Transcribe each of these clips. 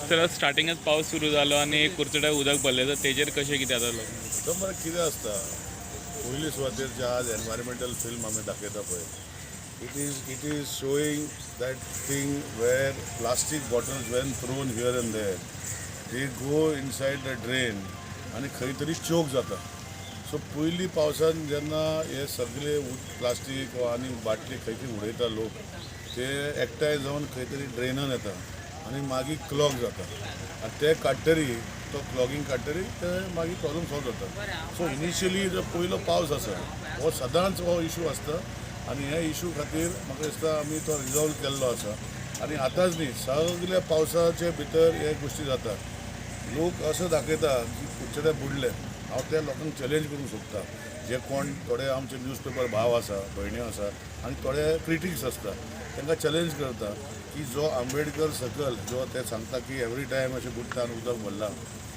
Sir, स्टार्टिंगच पावस सुरू जालो आनी कुडचड्यार उदक भरलें, तर तेजेर कशें कितें जातालो? तो मरे कितें आसता, पयली सुवातेर जे आज एनवायरमेंटल फिल्म आमी दाखयता पळय, it is showing that thing where plastic bottles, when thrown here and there, they go inside the drain आनी खंय तरी चोक जाता. सो पयली पावसान जेन्ना हे सगळे प्लास्टीक वा आनी बाटली खंय तरी उडयता लोक, ते एकठांय जावन खंय तरी ड्रेनान येता आनी मागीर क्लॉग जाता आनी ते काडटरी, तो क्लॉगींग काडटरी ते मागीर प्रॉब्लम सॉल्व जाता. सो इनिशियली जो पयलो पावस आसा, हो सदांच हो इशू आसता आनी ह्या इशू खातीर म्हाका दिसता आमी तो रिजॉल्व केल्लो आसा. आनी आतांच न्ही, सगल्या पावसाचे भितर हे गोश्टी जाता. लोक असो दाखयता की कुडचडे बुडले. हांव त्या लोकांक चॅलेंज करूंक सोदता, जे कोण थोडे आमचे न्यूज पेपर भाव आसा, भयण्यो आसा आनी थोडे क्रिटिक्स आसता, तांकां चॅलेंज करता की जो आंबेडकर सर्कल जो ते सांगता की एवरी टायम अशें बुडटा आनी उदक भरलां,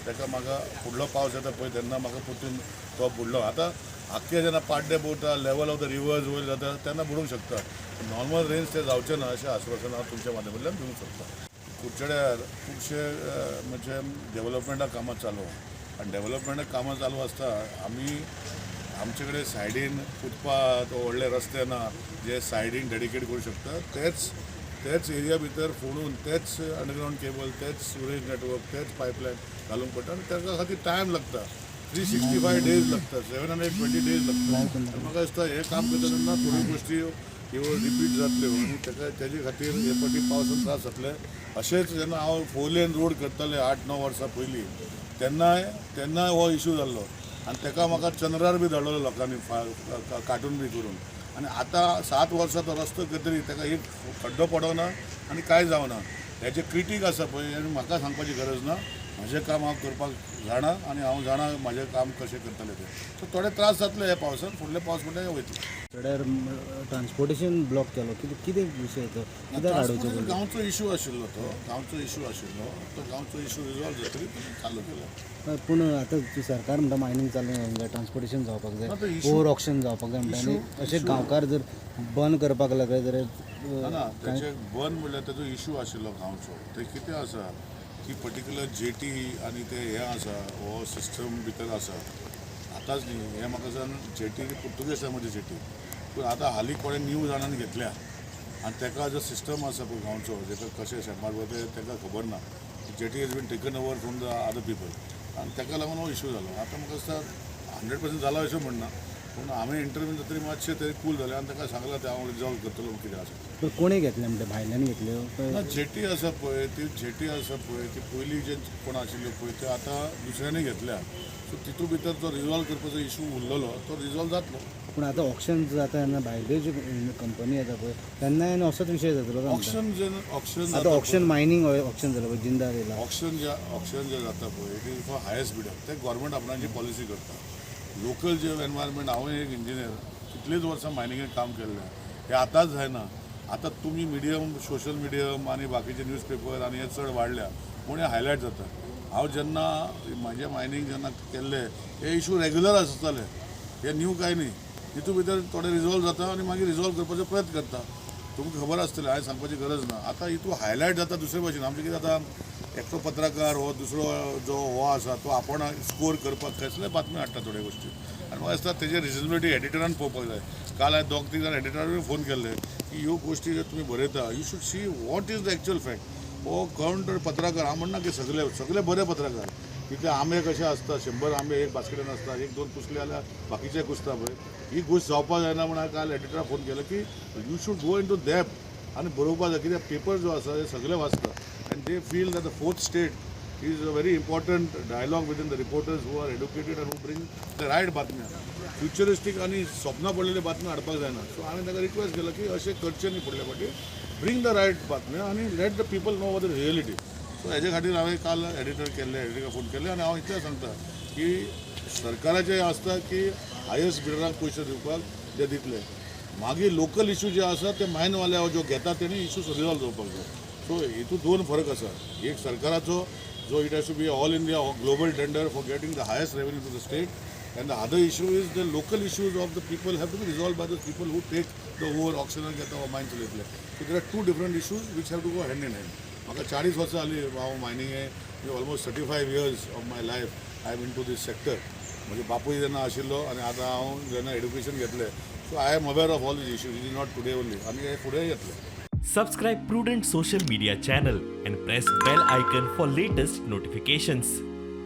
ताका म्हाका फुडलो पावस येता पळय तेन्ना म्हाका परतून तो बुडलो. आतां आख्खे जेन्ना पाड्डे बुडटा, लेवल ऑफ the reverse वयर जाता, तेन्ना बुडूंक शकता. नॉर्मल रेन्स ते जावचे ना अशें आश्वासन हांव तुमच्या माध्यमांतल्यान दिवंक सोदतां. कुडचड्यार खुबशे म्हणजे डेवलपमेंटा कामां चालू आहा आनी डेवलपमेंटा कामां चालू आसता, आमी आमचे कडेन सायडीन फुटपाथ, व्हडले रस्ते ना जे सायडीन डेडिकेट करूं शकता. तेच तेच एरिया भितर फोडून तेच अंडरग्रावंड केबल, तेच सिवरेज नेटवर्क, तेच पायपलायन घालूंक पडटा आनी ताका खातीर टायम लागता. 365 डेज लागता, 720 डेज लागता. आनी म्हाका दिसता हें काम करता तेन्ना थोड्यो गोश्टी ह्यो रिपीट जातल्यो आनी ताका तेजे खातीर हे फावटी पावसान त्रास जातले. अशेंच जेन्ना हांव फोर लेन रोड करताले 8-9 वर्सां पयलीं, तेन्नाय तेन्नाय हो इशू जाल्लो आनी ताका म्हाका चंद्रार बी धाडवलो लोकांनी कार्टून बी करून. आनी आतां 7 वर्सां तो रस्तो करतरी ताका एक खड्डो पडना आनी कांय जावना. हेजे क्रिटीक आसा पळय, आनी म्हाका सांगपाची गरज ना. म्हजें काम हांव करपाक जाणा आनी हांव जाणा म्हाजें काम कशें करतलें तें. सो थोडे त्रास जातले हे पावसान, फुडले पावस म्हणल्यार वयतले. जाल्यार ट्रान्सपोर्टेशन ब्लॉक केलो, कितें कितें विशय तो? कित्याक हाडोवचो पडलो? गांवचो इशू आशिल्लो तो, गांवचो इशू आशिल्लो तो. गांवचो इशू रिजॉल्व जातकीर चालू केलो. हय, पूण आतां सरकार म्हणटा मायनींग चालू जावंक जाय, ट्रान्सपोर्टेशन जावपाक ना, तो जाय, issue- over auction जावपाक जाय म्हणटा. आनी अशें गांवकार जर बंद करपाक लागले जाल्यार ना ना, तेचे बंद म्हणल्यार तेजो इशू आशिल्लो गांवचो. ते कितें आसा की पर्टिक्युलर जेटी आनी ते हें आसा, हो सिस्टम भितर आसा. आतांच न्ही हें, म्हाका दिसता जेटी पुर्तुगेजां मदीं जेटी, पूण आतां हालीं कोणें न्यू जाणांनी घेतल्या आनी ताका जो सिस्टम आसा पळय गांवचो, जेका कशें शेतमार ते ताका खबर ना. Jetty has been taken over from the other people आनी ताका लागून हो इशू जालो. आतां म्हाका दिसता 100% जाला अशें म्हणना, पूण हांवें इंटरव्यू जातरी मातशें ते कूल जालें आनी ताका सांगलां तें हांव रिजॉल्व करतलो कितें आसा. पण कोणी घेतले म्हणटा? भायल्यान घेतल्यो काय? ना, जेटी आसा पळय, ती जेटी आसा पळय, ती पयलीं जे कोण आशिल्ल्यो पळय, ते आतां दुसऱ्यांनी घेतल्या. सो तितू भितर तो रिजॉल्व करपाचो इशू उरलेलो, तो रिजॉल्व जातलो. पूण आतां ऑक्शन जाता तेन्ना भायल्यो ज्यो कंपनी येता पळय, तेन्नाय आनी असोच विशय जातलो काय म्हणटा? ऑक्शन जे ऑक्शन आतां ऑक्शन, मायनींग ऑक्शन जालें पळय, जिंदाल येयला. ऑक्शन जे जाता पळय, it is for highest bidder. ते गव्हर्मेंट आपणाची पॉलिसी करता. लोकल जे एनवायरमेंट, हांव एक इंजिनियर, कितलींच वर्सां मायनिंगेन काम केल्लें. हें आतांच जायना. आतां तुमी मिडियम, सोशल मिडियम आनी बाकीचे न्यूज पेपर आनी हे चड वाडल्या म्हूण हें हायलायट जाता. हांव जेन्ना म्हाजें मायनींग जेन्ना केल्लें, हे इशू रेगुलर आसताले. हे न्यू कांय न्ही. तितू भितर थोडे रिजॉल्व जाता आनी मागीर रिजॉल्व करपाचो प्रयत्न करता. तुमकां खबर आसतलें, हांवें सांगपाची गरज ना. आतां हितू हायलायट जाता दुसरे भाशेन. आमचें कितें जाता, एकटो पत्रकार हो दुसरो जो हो आसा, तो आपूण स्कोर करपाक कसले बातमी हाडटा थोड्यो गोश्टी. आनी म्हाका दिसता तेजे रिजनेबिलिटी एडिटरान पळोवपाक जाय. काल हांवें दोग तीग जाण एडिटरानूय फोन केल्ले की ह्यो गोश्टी ज्यो तुमी बरयता, you should see what is the actual fact. हो कोण तर पत्रकार, हांव म्हणना की सगळे सगळे बरे पत्रकार. कित्याक आंबे कशे आसता, 100 आंबे एक बास्केटान आसता, एक दोन कुसले जाल्यार बाकीचे कुसता पळय. ही गोश्ट जावपाक जायना म्हूण हांवें काल एडिटराक फोन केलो की you should go into depth आनी बरोवपाक जाय. कित्याक पेपर जो आसा ते सगळे वाचता and they feel that the fourth estate is a very important dialogue within the reporters who are educated and who bring the right बातम्या. फ्युचरिस्टीक आनी स्वप्नां पडलेल्यो बातम्यो हाडपाक जायना. सो हांवें ताका रिक्वेस्ट केलो की अशें करचें न्ही फुडल्या फावटी, ब्रींग the right बातम्यो आनी let the people know the reality. So हेजे खातीर हांवें काल एडिटर केल्ले, एडिटराक फोन केल्ले. आनी हांव इतलें सांगता की सरकाराचें आसता की हायस्ट बिडराक पयशे दिवपाक, ते दितले. मागीर लोकल इशू जे आसा, ते मायनवाले जो घेता तेणी इशू रिजॉल्व जावपाक जाय. सो हितून दोन फरक आसा. एक सरकाराचो जो it has to be all India global tender for getting the highest revenue to the state, and the other issue is the local issues of the people have to be resolved by the people who take the over auction घेता वा मायन चलयतले. So there are two different issues which have to go hand in hand. म्हाका 40 वर्सां जाली हांव मायनिंगे. Almost 35 years of my life I am into this sector. म्हजे बापूय जेन्ना आशिल्लो आनी आतां हांव जेन्ना एड्युकेशन घेतलें, so I am aware of all these issues. It is not today only आनी हे फुडें येतलें. Subscribe Prudent Social Media channel and press bell icon for latest notifications.